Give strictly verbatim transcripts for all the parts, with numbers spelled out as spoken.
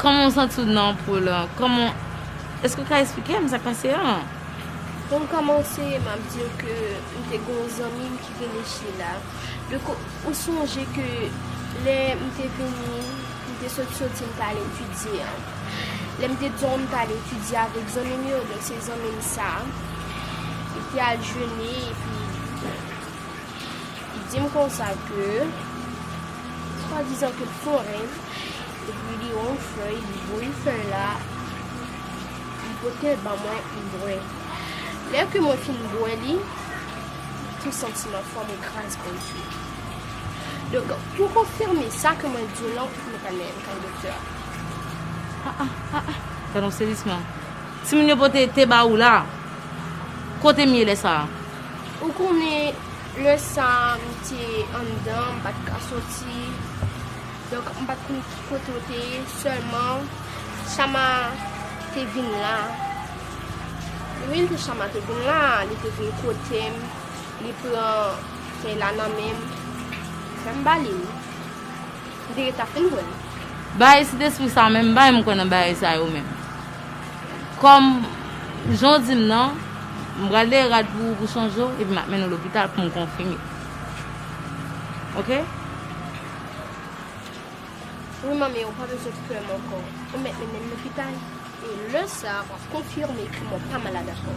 Kòman w santi w nan po la? Kòman, èske w ka eksplike m sa k pase a? Pou m kòmanse, m ap di w ke m te gen yon zanmi m ki vin isit la. Donk, ou sonje ke lè m te vini, m te sot soti, m t al etidye an. Lè m te di w m t al etidye avèk zanmi m yo, donk se zanmi m sa a. Li te al jene, epi li di m konsa ke, swadizan ke l fonnen, epi li yon fèy, li boule fèy la, li pote l ban mwen, m bwè. Lè ke mwen fin bwè li, tout santiman fò m kraze kò m sou li. Donk, pou konfime sa ke mwen di w lan, nou pral nan kay doktè a. Ah, ah, ah, ah. Gad yon sezisman. Timoun yo pote te ba ou la. Kote m ye lè sa a? Ou konnen, lè sa a, m te anndan, m pa t ka soti. Donk, m pa t konn ki kote w te ye, sèlman Chama te vin la. Wi, li te Chama te vin la, li te vin kote m, li pran fèy la nan men m, fè m ba li l. M te gentan fin bwè l. Bagay Sentespri sa menm, m pa menm kwè nan bagay sa yo menm. Kòm jan w di m nan, m pral leye rad pou ou pou chonje w, epi m ap mennen w lopital pou m konfime. Oke? Wi, manmi, ou pa bezwen pè m ankò. Ou mèt mennen m lopital. E lè sa a, w ap konfime ke mwen pa malad ankò.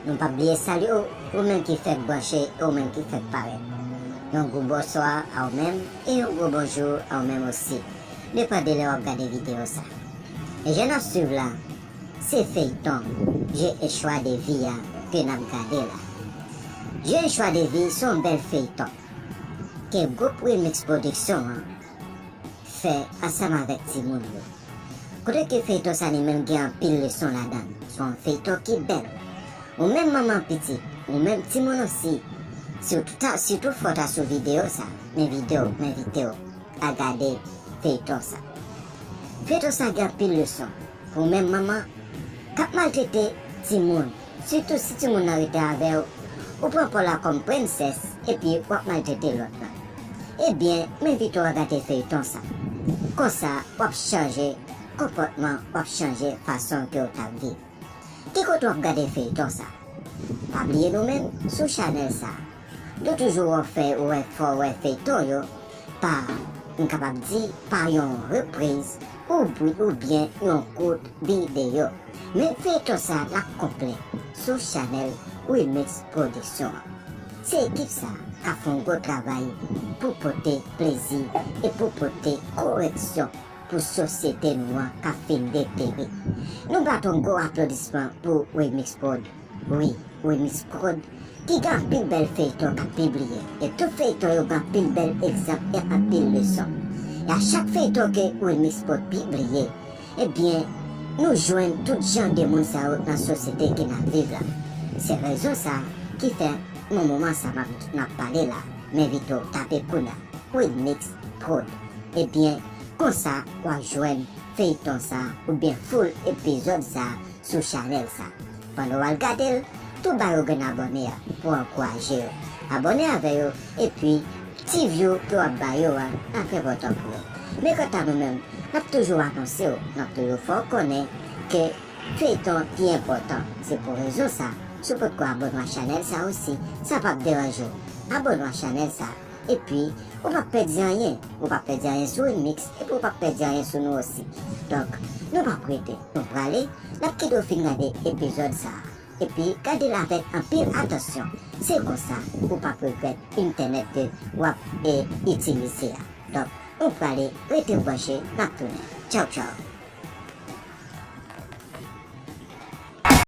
Nou p ap bliye salye w, ou menm ki fèk branche e ou menm ki fèk parèt. Yon gwo bonswa a ou menm e yon gwo bonjou a ou menm osi, depann de lè w ap gade videyo sa. E jan n ap swiv la, se feyton Je et Choix de Vie a ke n ap gade la. Je et Choix de Vie se yon bèl feyton ke gwoup Remix Production an fè ansanm avèk timoun yo. Kote ke feyton sa li menm gen anpil leson ladan l. Se yon feyton ki bèl. Ou menm manman pitit, ou menm timoun osi, si w ta, sitou fò w ta sou videyo sa, m envite w, m envite w a gade feyton sa. Feyton sa gen anpil leson. Pou ou menm manman k ap maltrete timoun, sitou si timoun nan rete avè w, ou pran pa w la kòm prensès, epi w ap maltrete lòt la. Ebyen, m envite w a gade feyton sa. Konsa, w ap chanje konpòtman, w ap chanje fason ke w t ap viv. Ki kote w ap gade feyton sa? Pa bliye nou menm sou chanèl sa. Nou toujou wè fè, wè fò, wè feyton yo pa, m kapab di, pa yon repriz oubyen yon kout videyo. Men feyton sa l ap konplè sou chanèl Remix Production an. Se ekip sa k ap fè yon gwo travay pou pote plezi e pou pote koreksyon pou sosyete nou an k ap fin detere. Nou bat yon gwo aplodisman pou Remix Prod. Wi, Remix Prod, ki gen anpil bèl feyton k ap pibliye. E tout feyton yo gen anpil bèl egzanp e anpil leson. E a chak feyton ke Remix Prod pibliye, ebyen, nou jwenn tout jan de moun sa yo nan sosyete ke n ap viv la. Se rezon sa ki fè, nan moman sa m ap, n ap pale la, m envite w tape kounye a, Remix Prod. Ebyen, konsa w a jwenn feyton sa oubyen full epizòd sa sou chanèl sa. Pandan w al gade l, tou ba yo grenn abòne a pou ankouraje yo. Abòne avè yo, epi ti view ke w ap ba yo a ap enpòtan pou yo. Men kanta nou menm, n ap toujou anonse w, n ap toujou fè w konnen ke feyton pi enpòtan. Se pou rezon sa, si w potko abòne a chanèl sa osi, sa p ap deranje w. Abòne a chanèl sa, epi ou p ap pèdi anyen. Ou p ap pèdi anyen sou Remix, epi ou p ap pèdi anyen sou nou osi. Donk, nou p ap rete, nou prale, n ap kite w fin gade epizòd sa a. Epi, gade l avèk anpil atansyon. Se konsa, ou p ap regrèt entènèt ke w ap, e, itilize a. Donk, nou prale, rete branche, n ap tounen. Tchaw, tchaw.